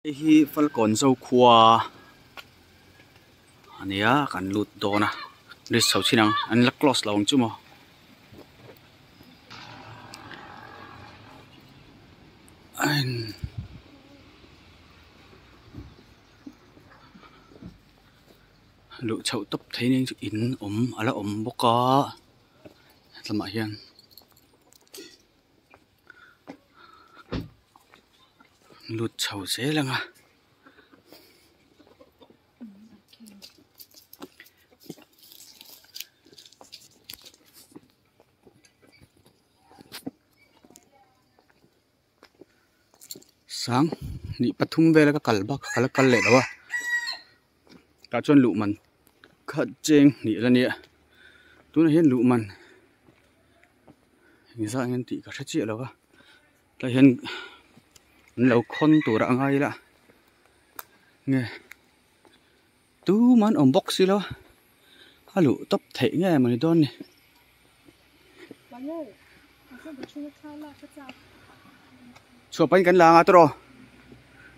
Hei hi Falkawn Zokhua a nia kan lut dawn a risk chho chin ang an la close lo ang chu maw. Luh chhoh tawp theih nen chu in awm a la awm bawk a hetlaiah hian. Lut chho zel ang a. Sang hnih pathum vela ka kal bak ka la kal leh lo a tah chuan luh man khat cheng hnih la nia tunah hian luh man engzah nge an tih ka hre chiah lo va tlai hian an lo khawn tur a ngai ila nge tumah an awm bawk si lo a luh tawp theih nge mawni dawn ni. Chhuah pahin kan la anga tawh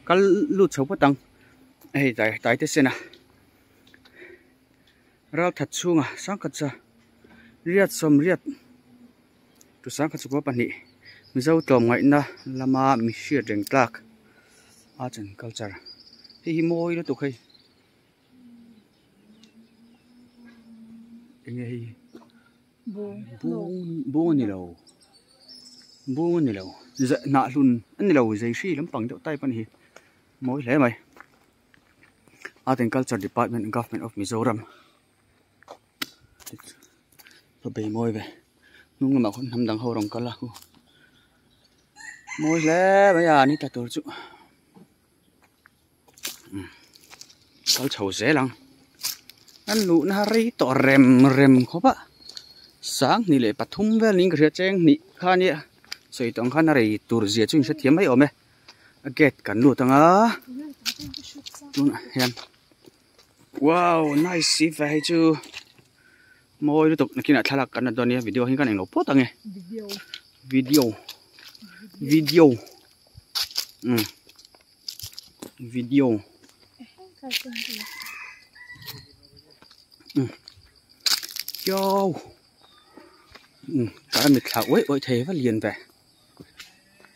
kal lut chho phawt ang hei tai tai te sen a ral that chhunga sangkhat cha riat sawm riat tu sangkhat chukua pahnih mizo tlawmngaihna lama mi hriat reng tlak arts and culture hei hi mawi lutuk hei. Enge hei bung bung a ni lo bung a ni lo hnah hlun a ni lo zei hri lampang deuh type a ni hi mawi hle mai art and culture department government of Mizoram a bei mawi ve hnung lamah khawn hnam dang ho rawn kal a mawi hle mai a ni ta tur chu. Kal chho zel ang an luhna rei tawh rem rem khawp a sanghnih leh pathum vel niin ka hria cheng hnih kha ania sawi tawh ang khan a rei tur zia chu in hrethiam mai awm e a gate kan lut ang a tunah hian wow nice si ve hei chu mawi lutuk nakinah thlalak kan la dawn nia video hi kan englo phawt ang e video video umm. Video Kiau tah mit thla uaih uaih thei va lian ve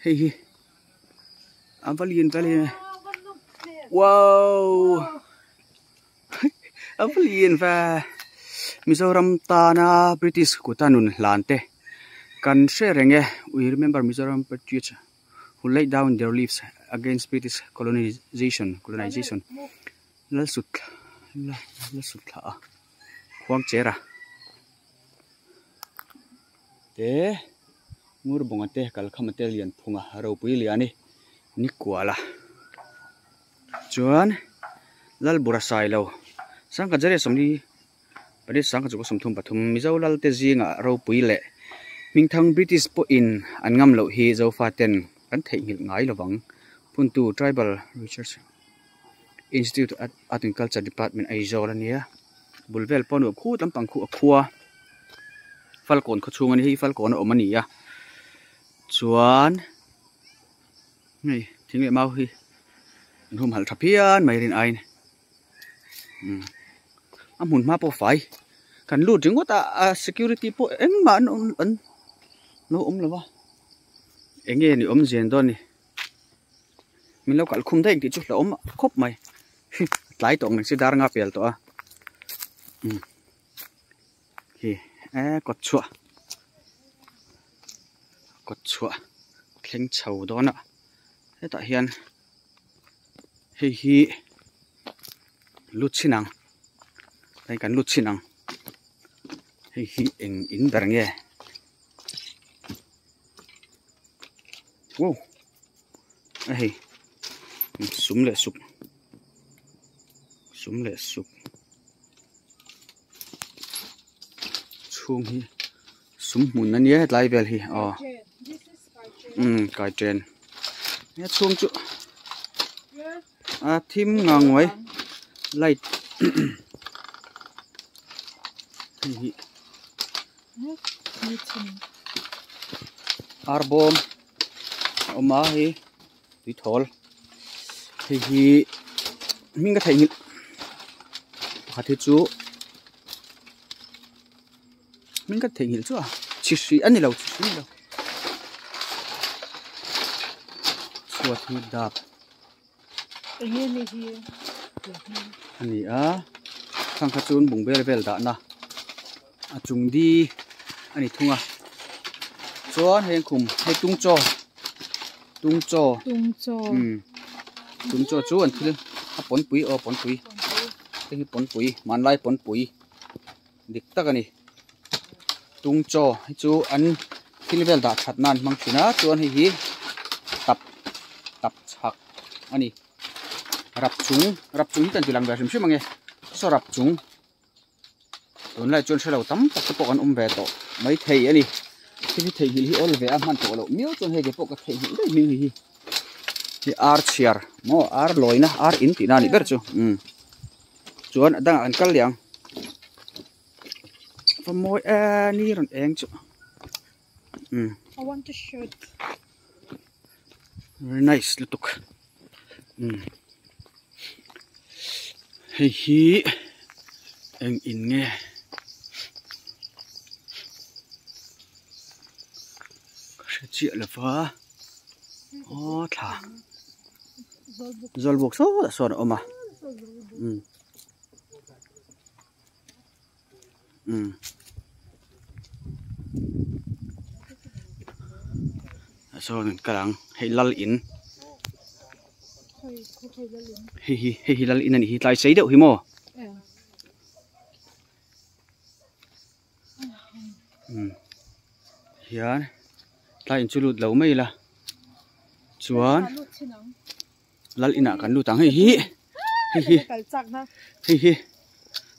hei hi a va lian ve le wow a va lian ve Mizoram tana British kuta nun hlan te kan hre reng e we remember Mizoram patriots. Who laid down their lives against British colonization colonization lal sut lal sut thla a khuang chera te ngur bunga te kalkhama te lian phunga ropui liani nikuala chuan lalbura sailo sangkhat zariah sawmli Paris sangkhat chukua 33 Mizo lal te zinga ropui leh hmingthang British pawhin an ngam loh hi Zofa ten kan theihnghilh ngai lovang. Phuntu Tribal Research Institute Art and Culture Department Aizawl a nia. Bul vel pawh nuam khut lampang khu a khua Falkawn khaw chhung a ni hei Falkawn a awm a ni a chuan hei thing leh mau hi an humhalh tha phian mai rin aiin. A hmun hma pawh fai kan lut ringawt a a security pawh engmah an awm an lo awm lo va eng nge ni awmzia dawn ni min lo kalh khum daih tih chu hlauhawm khawp mai tlai tawh ang si dar nga pel tawh a hi e kawt chhuah kawt chhuah thleng chho dawn a hetah hian. Hei hi lut chhin ang hei kan lut chhin ang hei hi eng in ber nge wow a hei sum leh suk sum leh suk chhung hi sum hmun ania hetlai vel hi aw umm kai chen he chhung chu a thim ngang mai light hei hi arbawm a awm a hei tui thawl. Hei hi hming ka theihnghilh pakhat hi chu hming ka theihnghilh chu a chi hri a ni lo chi hri a ni lo chhuat hi dap a ni a khang kha chuan bungbel vel dahna a chung di a ni thung a chuan hei khum hei tung chaw tung chaw umm tung chaw chu an thil a pawnpui aw pawnpui hei hi pawnpui hmanlai pawnpui dik tak a ni tung chaw hi chu an thil vel dah that nan hmang thin a chuan hei hi tap tap chhak a ni rap chung rap chung hi kan ti lang ve hrim hrim ang e saw rap chung tunlai chuan hrelo tam tak te pawh kan awm ve tawh maithei a ni thil hi theihnghilh hi awl ve a hman tawh loh miau chuan hei ke pawh ka theihnghilh daih hming hei hi hi ar chhiar maw ar lawina ar in tihna a nih ber chu umm chuan a dangah kan kal leh ang va mawi e ni rawn eng chu umm I want to shoot. Very nice lutuk umm hei hi eng in nge ka hre chiah lo va aw thla zawlbuk sawtah sawn a awm a umm umm ah sawn an kal ang hei lal in hei hi hei hi lal in a nih hi tlai sei deuh hi maw umm hian tlai in chu lut lo mai ila chuan. Lal inah kan lut ang hei hi hei hi hei hi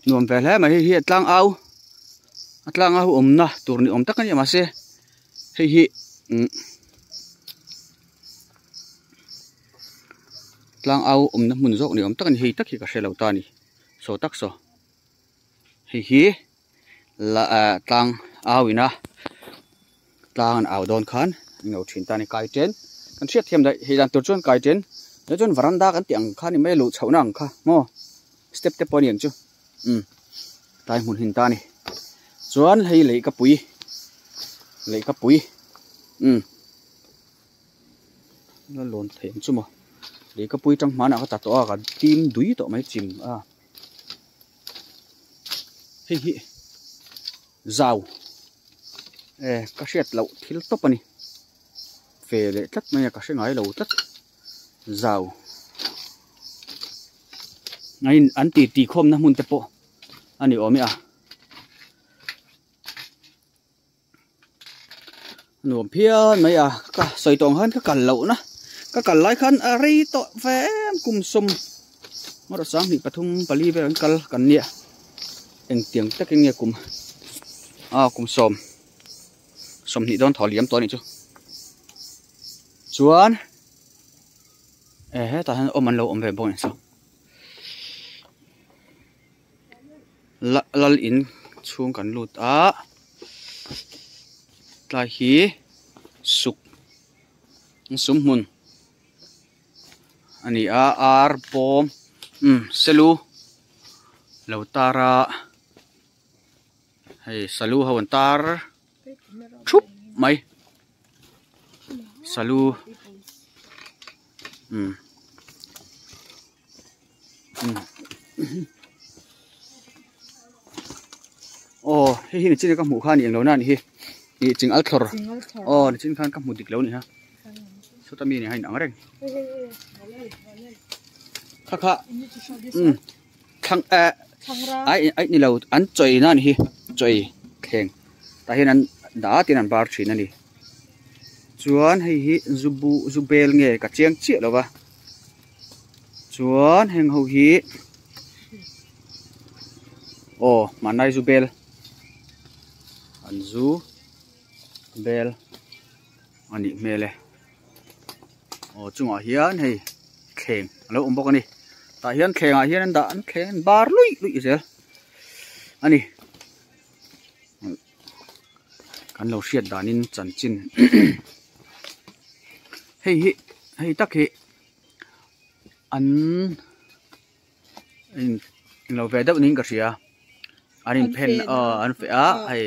nuam ve hle mai hei hi a tlang au a tlang au awmna tur ni awm tak a ni mahse hei hi umm tlang au awmna hmun zawk ni awm tak a ni hei tak hi ka hre lo ta a ni saw tak saw hei hi la ah tlang au ina tlang an au dawn khan an ngo thin ta a ni kai chen kan hriat thiam daih hei dan tur chuan kai chen tah chuan varanda kan tih ang kha ni mai a luh chhoh na ang kha maw step te pawh a ni ang chu umm tlai hmun hin ta a ni chuan hei lehkapui lehkapui umm la lawn thei ang chu maw lehkapui tang hmanah ka ta tawh a ka tim dui tawh mai chim a. Hei hi zau eh ka hriat loh thil tawp a ni ve leh tlat mai a ka hre ngai lo tlat zau an ti ti khawm na hmun te pawh a ni awm e a. Nuam phian mai a ka sawi tawng khan ka kal loh na ka kal lai khan a rei tawh ve em kum sawm ngawt sanghnih pathum pali vel an kal kan nia engtiang takin nge kum a kum sawm sawmhnih dawn thaw liam tawh a nih chu chuan e hetah hian awm an lo awm ve bawk a ni saw. Lal in chhung kan lut a tlai hi suk sum hmun a ni a ar bawm umm selu lo tar a hei salu ho an tar thup mai salu umm. Aw hei hi nichin a ka hmuh kha a ni englo na a nih hi ih ching al thlawr aw nichin khan ka hmu dik lo a ni ha sawta mi nen a inang reng kha kha umm thlang eh ai ai ni lo an chawi na a nih hi chawi thleng tah hian an dah a tin an bar thin a ni chuan hei hi zu bu zu bel nge ka chiang chiah lo va. Chuan heng ho hi aw hmanlai zu bel an zu bel a nih hmel e aw chungah hian hei thleng a lo awm bawk a ni tah hian thleng ah hian an dah an thleng an bar luih luih zel a ni kan lo hriat danin chanchin hei hi hei tak hi. An in lo ve deuh niin ka hria an in phen aw an feh a hei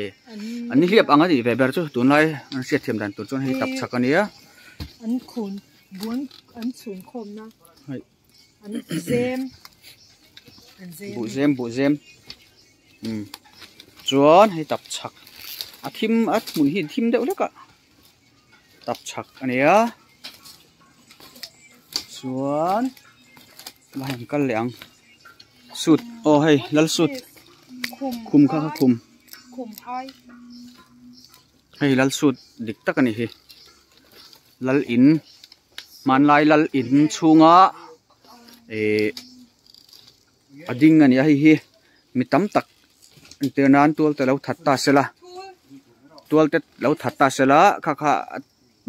an nihliap ang a nih ve ber chu tunlai an hriat thiam dan tur chuan hei tap chak a nia. An khun buan an chhun khawm na an zem an zem buh zem buh zem um chuan hei tap chak a thim a hmun hi thim deuh hlek a. Tap chhak a nia chuan lai an kal leh ang suit aw hei lal suit khum kha kha khum hei lal suit dik tak a ni hi lal in hmanlai lal in chhunga ihh a ding a ni a hei hi mi tam tak entir nan tual te lo that ta sela tual te lo that ta sela kha kha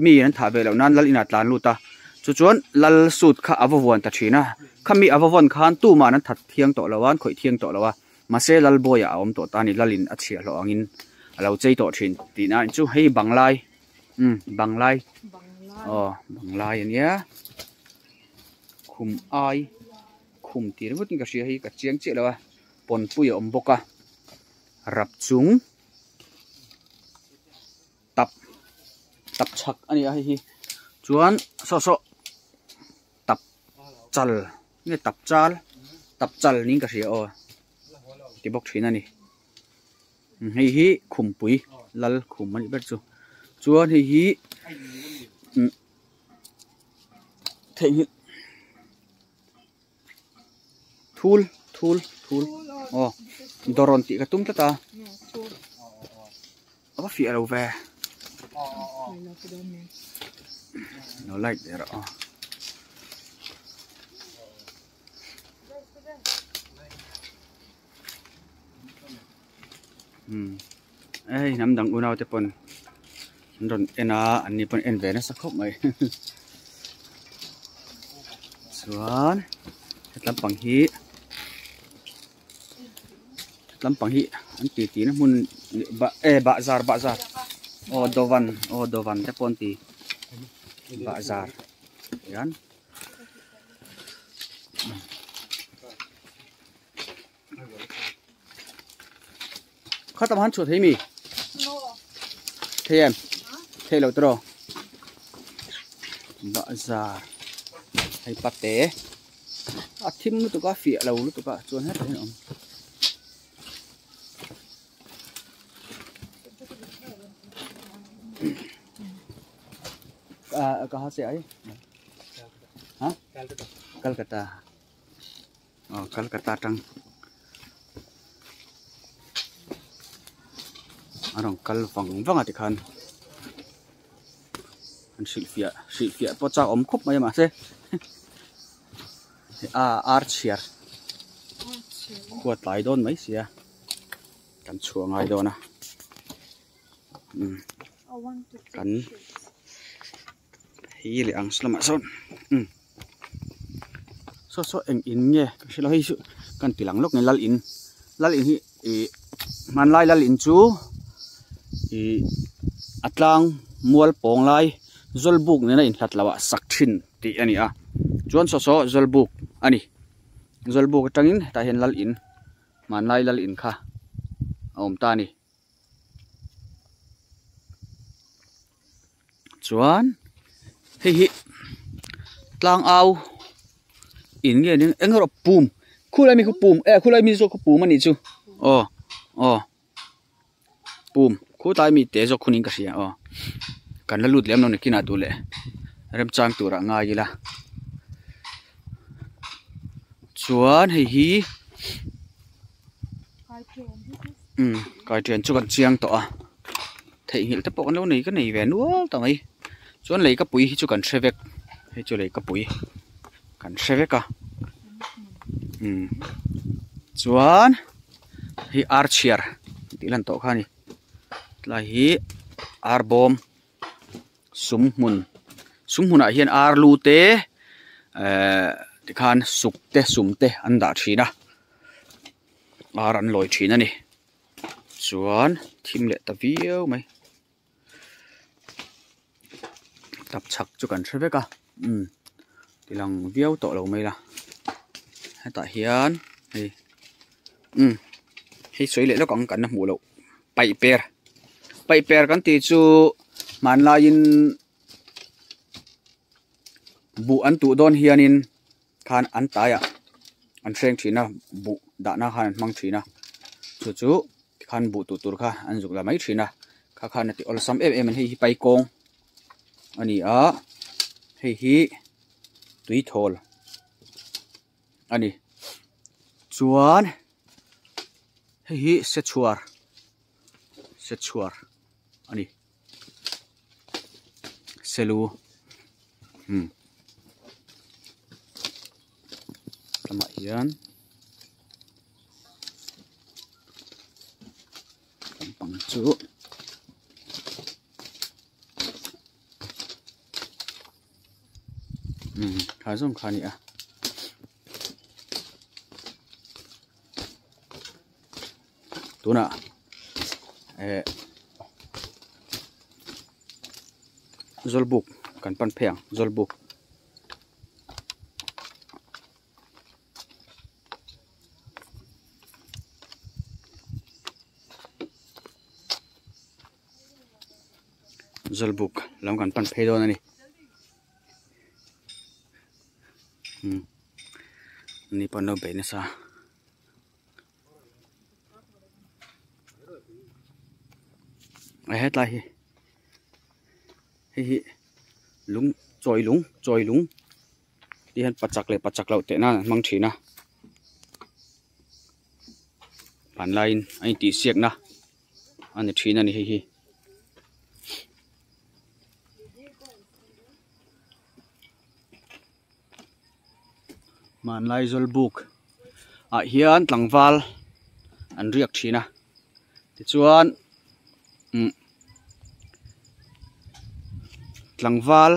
mi an thah ve loh nan lal inah tlan lut a chu chuan lal suit kha a va vuan ta thin a khami a va vawn khan tumah an that thiang tawh lo a an khawih thiang tawh lo a mahse lal bawiah a awm tawh ta a ni lal in a chhiahhlawh angin a lo chei tawh thin tihna a ni chu hei banglai umm banglai aw banglai a nia khum ai. Khum tih ringawt in ka hria hi ka chiang chiah lo a pawnpui a awm bawk a rap chung tap tap chhak a ni a hei hi chuan saw saw tap chal nge tap chal tap chal niin ka hria aw ti bawk thin a ni hei hi khumpui lal khum a nih ber chu chuan hei hi umm theihnghilh. Thul thul thul aw dawrawn tih ka tum tlat a a va fiah lo ve lo light leh rawh aw. Umm hei hnam dang unau te pawn an rawn en a an ni pawn en ve nasa khawp mai chuan hetlam pang hi hetlam pang hi an ti ti na hmun eh bahzar bahzar aw dawvan aw dawvan te pawh an ti bahzar hian. Khatam han chhuah thei mi? Thei em? Thei lo tawh. Bahzar hei pate a thim lutuk a fiah lo lutuk a chuan hetah hian a awm. Ah kaha se ai? Ha? Calcutta. Aw Calcutta atang a rawn kal vang vang a tikhan an hrilhfiah hrilhfiah pawh chak awm khawp mai a mahse a ar chhiar khua tlai dawn mai sia kan chhuah ngai dawn a umm kan. Hei leh ang saw lamah sawn umm saw saw eng in nge ka hre lo hei chu kan ti lang lawk nge lal in lal in hi ih hmanlai lal in chu ih a tlang mual pawng lai zawlbuk nena inhlat loh ah sak thin tih a ni a chuan saw saw zawlbuk a ni zawlbuk atangin hetah hian lal in hmanlai lal in kha a awm ta a ni. Chuan hei hi tlang au in nge nia eng erawh pum khulai mi khu pum eh khulai mi zawk khu pum a nih chu aw aw pum khutlai mi te zawk khunin ka hria aw kan la lut lem lo nakinah duh leh remchang turah ngai ila chuan hei hi. Umm kaiṭian chu kan chiang tawh a theihnghilh te pawh kan lo nei ka nei ve nual ta mai chuan lei ka pui hi chu kan hre vek hei chu lei ka pui kan hre vek a umm chuan hei ar chhiar tih lan tawh kha a ni tlai hi ar bawm sum hmun sum hmunah hian ar lu te ehh tikhan suk te sum te an dah thin a. Ar an lawi thin a ni chuan thim leh ta viau mai tap chhak chu kan hre vek a umm. Tilang viau tawh lo mai la hetah hian hei umm hei sawi leh lawk ang kan la hmuh loh paih per paih per kan tih chu hmanlaiin buh an tuh dawn hianin khan an taiah an hreng thin a buh dahna khan an hmang thin a chu chu tikhan buh tuh tur kha an zuk la mai thin a kha khan a ti awlsam em em a ni hei hi paikawng. A ni a hei hi tui thawl a ni chuan hei hi sechhuar sechhuar a ni selu umm lamah hian lampang chu. Umm kha zawng kha a ni a tunah eh zawlbuk kan pan phei ang zawlbuk. Zawlbuk lam kan pan phei dawn a ni umm ni pawh an lo bei nasa a hetlai hi hei hi lung chawi lung chawi lung tih hian pachak leh pachak loh teh nan an hmang thin a hmanlaiin a intihsiakna. a ni thin a ni hei hi. Hmanlai zawlbuk ah hian tlangval an riak thin a tichuan umm tlangval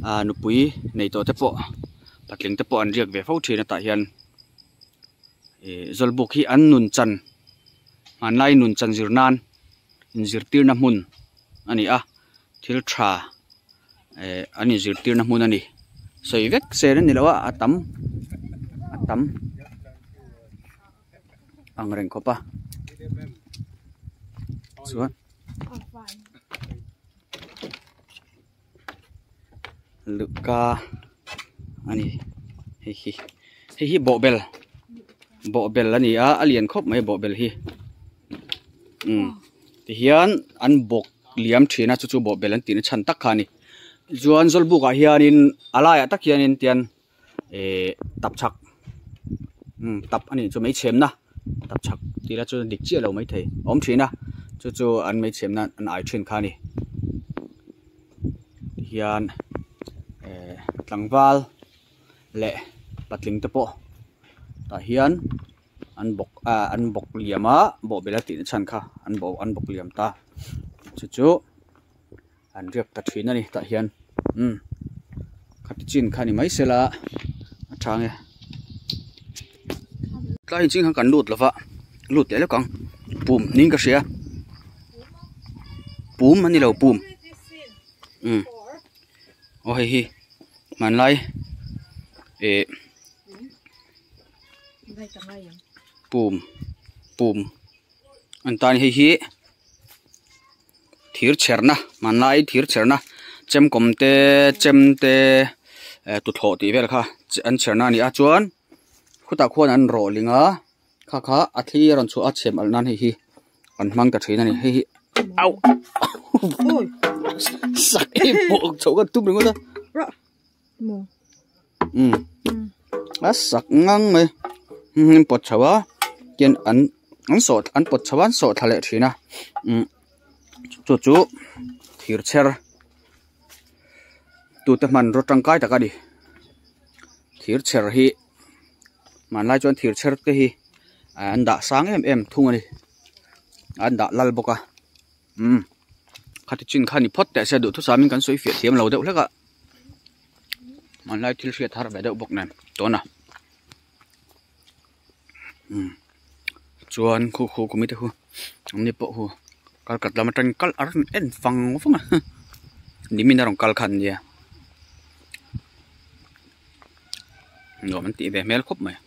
ah nupui nei tawh te pawh patling te pawh an riak ve fo thin a tah hian. Ih zawlbuk hi an nun chan hmanlai nun chan zir nan inzirtirna hmun a ni a thil tha eh an inzirtirna hmun a ni sawi vek sen a ni lo a a tam a tam ang reng khawp a chuan luhka a ni hei hi hei hi bawhbel bawhbel a ni a a lian khawp mai bawhbel hi umm tihian an bawk liam thin a chu chu bawhbel an tihna chhan tak kha a ni chuan zawlbuk ah hianin a laiah tak hianin tian Ehh tapchhak umm tap a nih chu meichhemna tapchhak tih la chu dik chiah lo maithei a awm thin a chu chu an meichhemna an ai thin kha a ni tihian ehh tlangval leh patling te pawh tah hian an bawk ah an bawk liam a bawhbel a tihna chhan kha an bawh an bawk liam ta chu chu. An riak ta thin a ni tah hian umm khati chin kha ni mai sela a tha nge tlai in ching khan kan lut lova lut leh lawk ang pum niin ka hria pum a ni lo pum umm aw hei hi hmanlai eh pum pum an tan hei hi. Thir chherna hmanlai thir chherna chemkawm te chem te eh tuthlawh tih vel kha an chherna a ni a chuan khutah khuan an rawh ling a kha kha a thli a rawn chhuah a chhem alh nan hei hi an hmang ta thin a ni hei hi au sak em pawh chhoh ka tum ringawt a umm a sak ngang mai an pawt chho a tian an an sawh an pawt chho a an sawh thla leh thin a umm chu chu thir chher tute hmanraw tangkai tak a ni thir chher hi hmanlai chuan thir chher te hi an dah sang em em thung a ni an dah lal bawk a umm khati chin kha ni phawt teh se duhthusam in kan sawi fiah thiam lo deuh hlek a hmanlai thil hriat har ve deuh bawk nen tuna umm chuan khu khu kum te khu an ni pawh khu kal khat lam atangin kal a rawn en vang vang a nimin a rawn kal kha an nia. Nuam an tih ve hmel khawp mai.